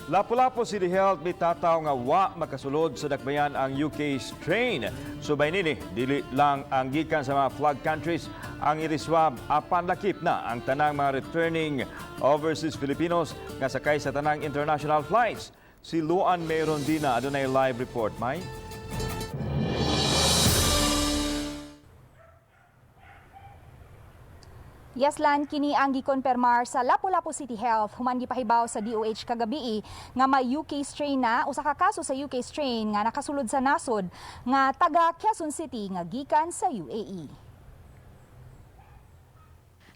Lapu-Lapu City Health mitataw nga wa makasulod sa dakbayan ang UK strain. Subay nini, dili lang ang gikan sa mga flag countries ang i-swab, apan lakip na ang tanang mga returning overseas Filipinos nga sakay sa tanang international flights. Si Luan May Rondina adunay live report. May? Yes, Lan, kini ang gikonpermar sa Lapu-Lapu City Health human gipahibaw sa DOH kagabi nga may UK strain na usa ka kaso sa UK strain nga nakasulod sa nasod nga taga Quezon City nga gikan sa UAE.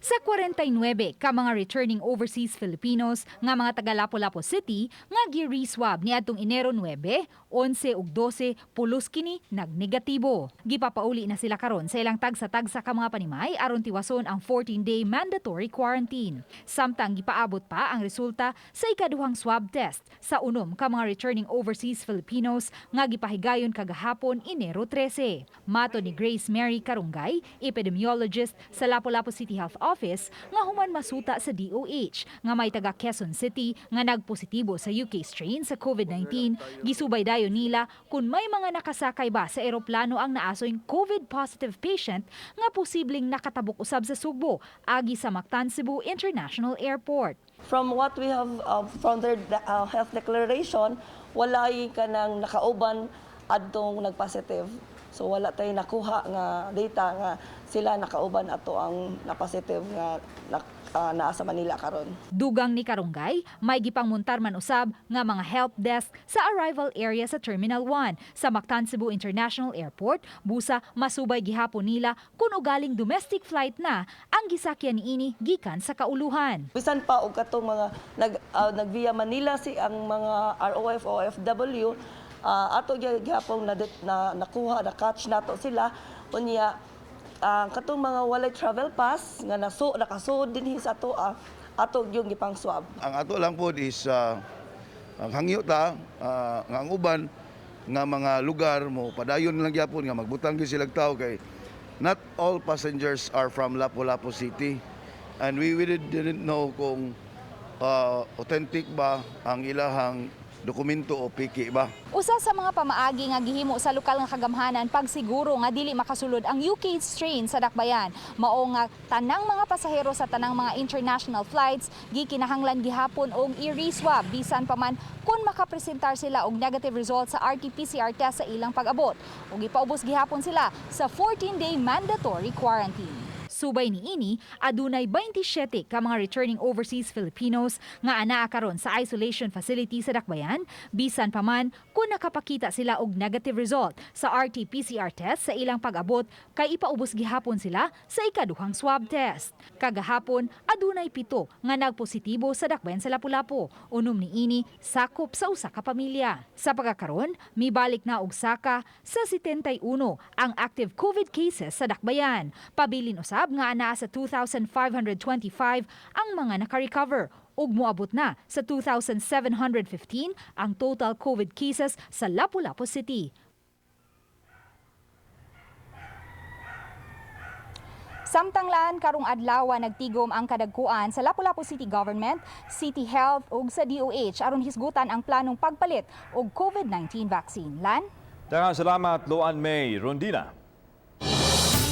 Sa 49 ka mga returning overseas Filipinos nga mga taga Lapu-Lapu City nga gi-reswab niadtong Enero 9, 11 ug 12, pulos kini nagnegatibo. Gipapauli na sila karon sa ilang tagsa-tagsa ka mga panimay aron tiwason ang 14-day mandatory quarantine. Samtang gipaabot pa ang resulta sa ikaduhang swab test sa 6 ka mga returning overseas Filipinos nga gipahigayon kagahapon, Enero 13. Mato ni Grace Mary Karunggay, epidemiologist sa Lapu-Lapu City Health Office, nga human masuta sa DOH nga may taga Quezon City nga nagpositibo sa UK strain sa COVID-19, gisubay dayon nila kung may mga nakasakay ba sa eroplano ang naasoy COVID positive patient nga posibleng nakatabok usab sa Sugbo agi sa Mactan Cebu International Airport. From what we have from their health declaration, wala kanang nakauban adtong nagpositive. So wala tay nakuha nga data nga sila nakauban ato ang na-positive nga naa sa Manila karon. Dugang ni Karunggay, may gipangmuntar man usab nga mga help desk sa arrival area sa Terminal 1 sa Mactan Cebu International Airport busa masubay gihapon nila kung ugaling domestic flight na ang gisakyan niini gikan sa kauluhan. Bisan pa og katong mga nag via Manila si ang mga ROF OFW, ato gihapon na nakuha, na catch nato sila. Unya katong mga walay travel pass nga nakasuod dinhi sa ato, ato yung gipang swab. Ang ato lang pod is ang hangyo ta nga ang uban nga mga lugar mo padayon lang gyapon nga magbutang gyud sila tao kay not all passengers are from Lapu-Lapu City and we really didn't know kung authentic ba ang ilahang dokumento o piki ba. Usa sa mga pamaagi nga gihimo sa lokal nga kagamhanan pagsiguro nga dili makasulod ang UK strain sa dakbayan, mao nga tanang mga pasahero sa tanang mga international flights gikinahanglan gihapon og i-reswab bisan pa man kung makapresentar sila og negative result sa RT-PCR test sa ilang pag-abot, ug ipaubos gihapon sila sa 14-day mandatory quarantine. Subay niini, adunay 27 ka mga returning overseas Filipinos nga anaa karon sa isolation facility sa Dakbayan, bisan pa man kung nakapakita sila og negative result sa RT-PCR test sa ilang pag-abot kay ipaubos gihapon sila sa ikaduhang swab test. Kagahapon, adunay 7 nga nagpositibo sa Dakbayan sa Lapu-Lapu. 6 niini sakop sa usa ka pamilya. Sa pagkakaron, mibalik na og saka sa 71 ang active COVID cases sa Dakbayan. Pabilin usab nga anaa sa 2,525 ang mga naka-recover ug moabot na sa 2,715 ang total COVID cases sa Lapu-Lapu City. Samtang, Lan, karong adlaw nagtigom ang kadagkuan sa Lapu-Lapu City Government, City Health ug sa DOH aron hisgutan ang planong pagpalit og COVID-19 vaccine. Lan? Daghang salamat, Luan May Rondina.